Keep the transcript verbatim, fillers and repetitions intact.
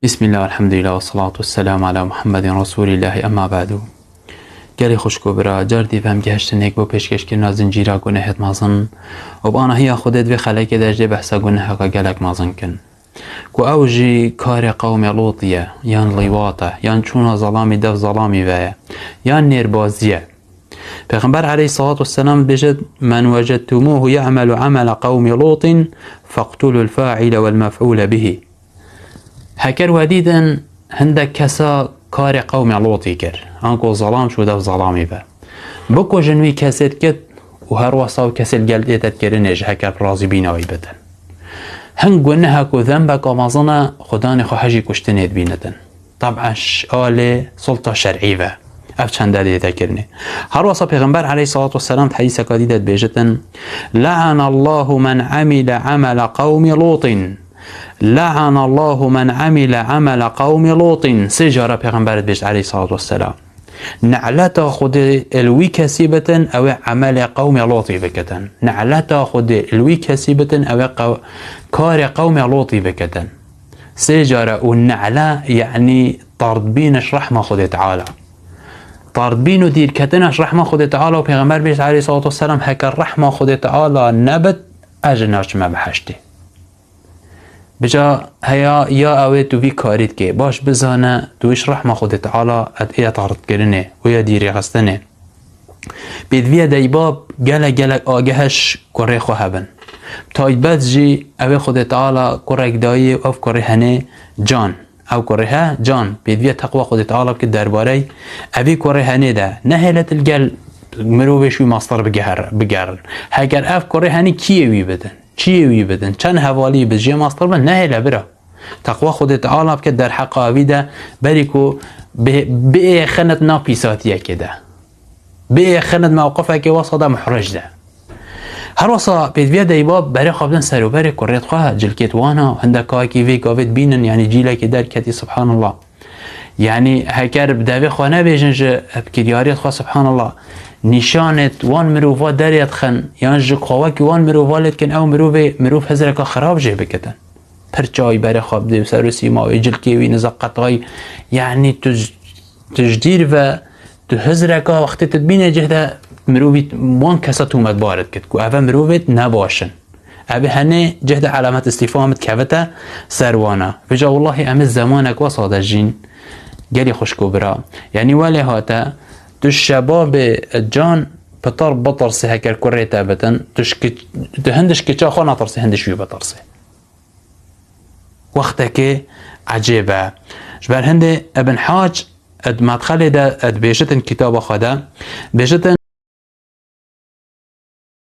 Bismillah, elhamdülillah, ve salatu ve selamu ala Muhammedin Resulillah, emma ba'du. Gelî xwişk û bira, car dî ve em gehiştin êk bo pêşkêşkirina zincîra gunehêt mezin û bi anahiya Xwedê di vê xelekê de ji dê behsa guneheka gelek mezin kin. Ku ew jî karê qewmê Lûtî ye, yan lîwat e, yan çûna zelamî dev zelamî ve ye, yan nêrbazî ye. Pêxember aleyhissalatu vesselam dibêje, "Men wecedtumuhu ya'melu amela qewmî Lûtîn, feqtulul fa'ile wel mef'ule bihi." Heker we dîtin hindek kesa karê qewmê Lûtî kir, anku zelam çû dev zelamî ve, bikujin wî kesê dikit û her wesa ew kesê li gel dê tedkirinê ji heker bi razîbîna wî bitin. Hin guneha ku zembeka mezin e, xudanê xwe hejî kuştinê dibînitin. Tab'en ş-, alê sulta şer'î ve. Ev çende dê tekirinê. Her wesa Pêxember aleyhissalatu vesselam di hedîseka dî de dibêjitin, "La'anallahu men amile amela qewmî Lûtîn. La'anallahu men amile amela qewmî Lûtîn." Sê cara Pêxember dibêjit aleyhissalatu vesselam. Ne'leta Xwedê li wî kesî bitin, ew ê emelê qewmê Lûtî bikitin. Ne'leta Xwedê li wî kesî bitin, ew ê qew-, karê qewmê Lûtî bikitin. Sê cara û ne'le, yanî tardbîn ji rehma Xwedê Teala. Tardbîn û dîrketina ji rehma Xwedê Teala û Pêxember bêjt aleyhissalatu vesselam, heker rehma Xwedê Teala nebit, ez jî naçime biheştê. Bica heya ya ew ê tu vî karî dikê, baş bizane tu ji rehma Xwedê Teala et ê tardkirinê û ya dîrêxistinê. Pêdiviya deybab gelek gelek ageh ji kurê xwe hebin. Taybet jî ew ê Xwedê Teala kurek dayî û ev kurê henê can. Ew kurê he can. Pêdiviya teqwa Xwedê Teala bike derbarey evî kurê henê de. Nehêle til gel mirovê şû mastir bigeher-, bigerin. Heger ev kurê henî kiyê wî bidin, çiyê wî bidin, çend hevalî bi jê mastir bin, nehêle bira. Teqwa Xwedê Teala bike derheqa vî de, berî ku bi-, biêxinit nav pîsatiyekê de. Biêxinit mewqifekê wesa de muhric de. Her wesa pêdiviya deybab berê xwe bidin serûberê kurêt xwe, cilkêt wana, hindek kawekî vê gavê dibînin, yanî cîlekê derketî, subhanallah. Yanî heker bi devê xwe nebêjin ji kiryariyet xwe, subhanallah, nîşanêt wan mirova derê dixin, yan ji qawekî wan mirova lê dikin, ew mirovê, mirov hizreka xirab jê bikitin. Pir çawî berê xwe bidê û ser û sîma wê, cilkê wî, nizeqeta wî. Yanî tu ji, tu ji dîr ve, tu hizreka wextê tu dibînê cih de mirovî wan kesa tûmetbar dikit ku eve mirovêt nebaş in. Eve henê cih de alamet îstîfhamê dikevite ser wana. Vêca wellahî em ê zemanek wesa de jîn, gelî xwişk û bira. Yanî welê hate, tu şebabê can pitar bitirsê heker kurê te bitin, tu ji kiç-, tu hindî ji kiça xwe natirsê, hindî ji wî bitirsê. Wextekê ecêb e. Ji ber hindê Ibn Hac di Medxelê de dibêjitin kitaba xwe de, dibêjitin,